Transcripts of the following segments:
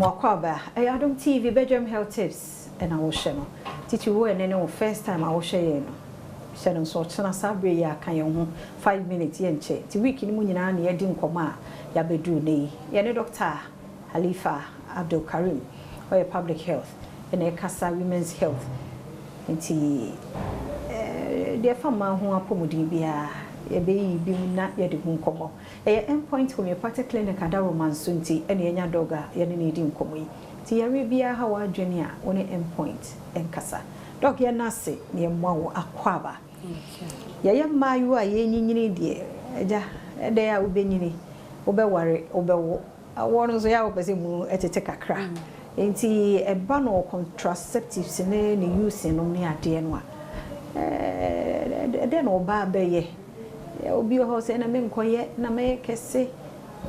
Akɔ aba. Ɛyɛ Adom TV Bedroom Health Tips ɛna wohyɛ no. Titi wo ɛnɛ ne wo first time a wohyɛ yɛn no. Hyɛ no nso, ɔkyena saa berɛ yi aka yɛn ho 5 minutes, yɛnkyɛ. Nti week no mu nyinaa na yɛdi nkɔmmɔ a yɛabɛduru ne yi. Yɛne Dr. Halifa Abdul Karim, ɔyɛ public health, ɛna ɛkasa women's health. Nti deɛ fa mmaa ho apɔmuden biara, yɛbɛyi bi mu na yɛde ho nkɔmmɔ. Ɛyɛ Endpoint Homeopathic Clinic adaroma nso nti ɛna yɛnya Doc a yɛne no di nkɔmmɔ yi. Nti yɛre biara ha w'adwene a, wo ne Endpoint nkasa. Doc, yɛn ase na yɛmmoa wo. Akɔ aba. Yɛyɛ mmaayewa a yɛnyinyini deɛ, agya, ɛdɛn a wobɛnyini, wobɛware, wobɛwo, awoɔ no nso yɛ a, wopɛ sɛ mu ɛtete kakra. Nti ɛba no contraceptives ne ne use no ne adeɛ no a, ɛdɛn na ɔbaa bɛyɛ? Obi wɔ hɔ sɛ na menkɔyɛ na mɛyɛ kɛse.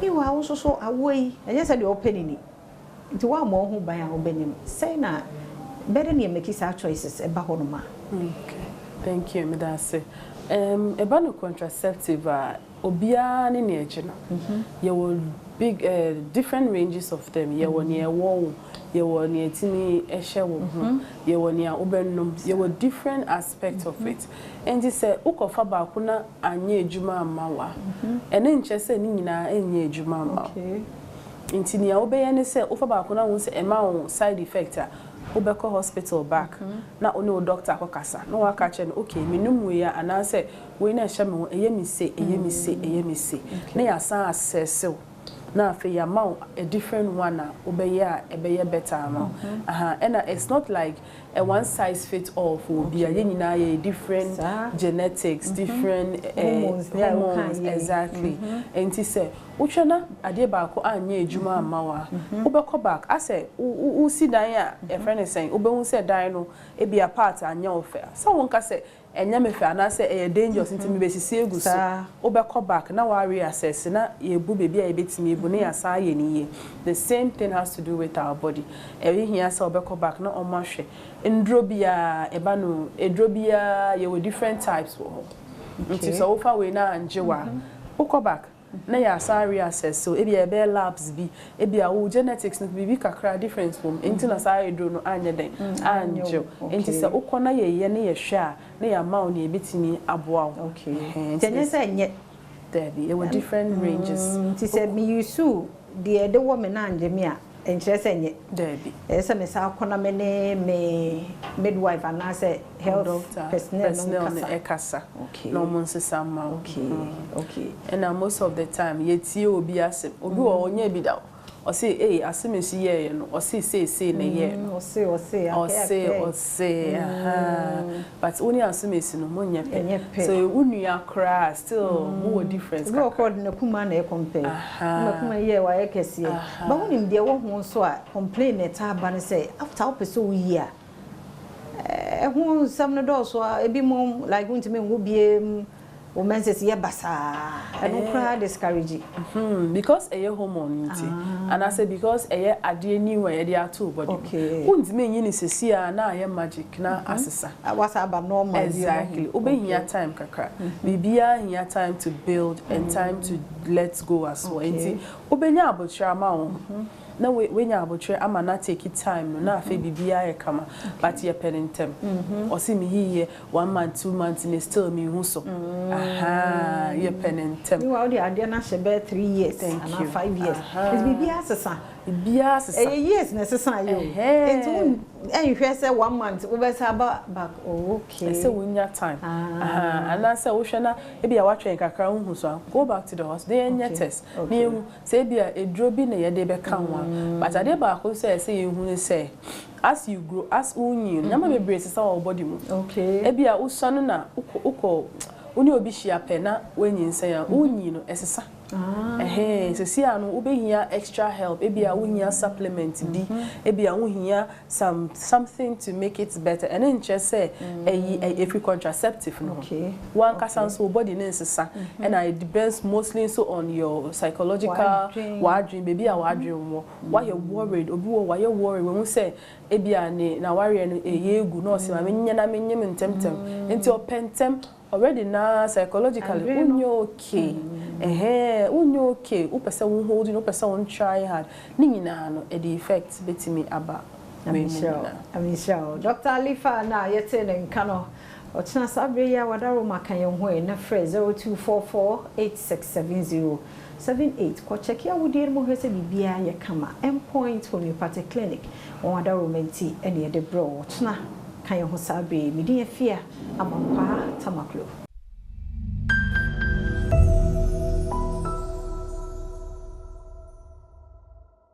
Meanwhile, wo nso so awoɔ yi, ɛnyɛ sɛ deɛ ɔpɛ ne ni, nti woammɔ wo ho ban a, wobɛnyim sɛn na bɛde ne yɛmaki saa choices ɛba hɔ nom a? Okay. Thank you, Medase. Ɛba no contraceptive a, obiara ne nea akyi no. Yɛwɔ big different ranges of them. Yɛwɔ nea ɛwɔ wo, yɛwɔ nea ɛtumi ɛhyɛ wo ho, yɛwɔ nea wobɛnom, yɛwɔ different aspects of it. Nti sɛ wokɔfa baako na anyɛ adwuma amma wo a, ɛne nkyɛ sɛ ne nyinaa ɛnyɛ adwuma amma wo. Nti nea wobɛyɛ ne sɛ wofa baako na wohu sɛ ɛma wo side effect a, wobɛkɔ hospital back na wo ne wo doctor akɔkasa na waka kyerɛ no, "Okay, menum wei a, anaasɛ wei na ɛhyɛ me ho, ɛyɛ me se, ɛyɛ me se, ɛyɛ me se," na yɛasan assess wo na afei yɛama wo a different one a wobɛyɛ a ɛbɛyɛ better ama wo. Aha, ɛna it's not like a one size fit all for obi a yɛn nyinaa yɛ different genetics, different hormones ne a woka hormones yɛ. Exactly. Nti sɛ wohwɛ na adeɛ baako anyɛ adwuma amma wo a, wobɛkɔ back. Asɛ wosi dan a yɛfrɛ no sɛn, wobɛhu sɛ dan no ebi a part anyɛ wo fɛ, sɛ wonka sɛ ɛnyɛ me fɛ anaasɛ ɛyɛ dangerous nti mebɛsisi egu so. Wobɛkɔ back na wɔa na yɛbu baabi a yɛbɛtumi ebu na yɛasan ayɛ ne yie. The same thing has to do with our body. Ɛyɛ hia sɛ wobɛkɔ back na ɔmo ahwɛ nduro biara. Ɛba no eduro biara, yɛwɔ different types wɔ hɔ. Nti sɛ wofa wei na angye wa, wokɔ back na yɛasan reassess. So ebi a ɛbɛyɛ labs bi, ebi a wo genetics no biribi kakra difference wɔ mu nti na saa eduro no anyɛ dɛn angye wo. Nti sɛ wokɔ na yɛyɛ ne yɛhwɛ a, na yɛama wo nea ebɛtumi aboa wo. Nti ɛnyɛ sɛ ɛnyɛ. Daabi, yɛwɔ different ranges. Nti sɛ meyusu deɛ ɛde wɔ me na angye me a, ɛnkyerɛ sɛ ɛnyɛ. Daabi. Ɛyɛ sɛ me saa kɔ na me ne me midwife anaasɛ health doctor personnel no personnel no nkasa. Ɛkasa na ɔmo nsesa ma wo. Ɛna most of the time yɛtie obi asɛm. Obi wɔ hɔ, ɔnyɛ bi da o, ɔse ee, asɛm esi yɛɛyɛ no, ɔse seesei na ɛyɛɛ no. Ɔse ɔse. Ɔse ɔse aha, but wo ne asɛm esi no mo nyɛ Ɛnyɛ pɛ. Pɛ. So wo nua koraa, still mo wɔ difference Obi wɔ kakra. kɔ de ne kuma na ɛkɔmpɛ na kuma yɛ wayɛ kɛseɛ ba. Wonim deɛ wɔ ho nso a, complain na ɛtaa ba no sɛ after wopɛ sɛ woyi a, ɛho nsɛm no dɔɔso a, ebi mo like wontumi nwo biem, wo menses yɛ basaa, ɛno koraa discourage. Because ɛyɛ hormone nti, anaasɛ because ɛyɛ adeɛ new a yɛde ato wo body mu. Wontumi nyi ne sesi a na ayɛ magic na asesa. Wasa aba normal bio no. Exactly. Wobɛhia time kakra. Biribiara hia time to build and time to let go as well. Nti wobɛnya abotire ama wo ho na wenya abotire ama na take time no na afei biribiara yɛ kama. But yɛpɛ ne ntɛm. Ɔse meyiyɛ one month, 2 months ne still mehu so. Aha, yɛpɛ ne ntɛm. Meanwhile, wode adeɛ no ahyɛ bɛyɛ 3 years Thank anaa you. 5 years. Nti biribiara sesa. Biribiara sesa. Ɛyɛ years na ɛsesa yɛ o. Nti wo ɛnhwɛ sɛ one month wobɛsa aba back. Oh, okay. Ɛsɛ wonya time. Ah. Aha, anaasɛ wohwɛ na ebi a watwɛn kakra wohu so a, go back to the hospital na yɛnyɛ test na yɛhu sɛ ebi a eduro bi na yɛde bɛka ho a. But adeɛ baako sɛ ɛsɛ yɛhu ne sɛ as you grow, as wonyin, nneɛma bebree sesa wɔ wo body mu. Ebi a wosua no na wokɔ wo ne obi hyia pɛ na woanyinsɛn a, wonyin no ɛsesa. Ɛhɛn, sisi a no wobɛhia extra help. Ebi a wohia supplement bi, ebi a wohia something to make it better. Ɛne nkyerɛ sɛ ɛyi ɛfiri contraceptive no ho. Wankasa nso wo body ne nsesa, ɛna it depends mostly nso on your psychological W'adwen. W'adwen, baabi a w'adwen wɔ. Wayɛ worried, obi wɔ wayɛ worried, wɔn sɛ ebi a ne n'awareɛ no ɛyɛ egu na ɔsɛ maame nyɛ na menyɛ me ntɛmtɛm, nti ɔpɛ ntɛm. Already na psychologically wonyɛ okay, ɛhɛn, wonyɛ okay, wopɛ sɛ wo hold no, wopɛ sɛ wo try hard ne nyinaa no, ɛde effect bɛtumi aba wei mu nyinaa. Amihyira wo, Dr. Alifa na yɛte ne nka no. Ɔkyena saa berɛ yi a, wadaroma ka yɛn ho ɛ na frɛ 0244 8670 78 kɔkyɛke awodie no mu hwɛ sɛ biribiara yɛ kama. Endpoint Homeopathic Clinic, wɔn adaroma nti ɛne yɛde brɛ wo. Ɔkyena ka yɛn ho saa berɛ yi. Medin Afia Amankwaa Tamaklo.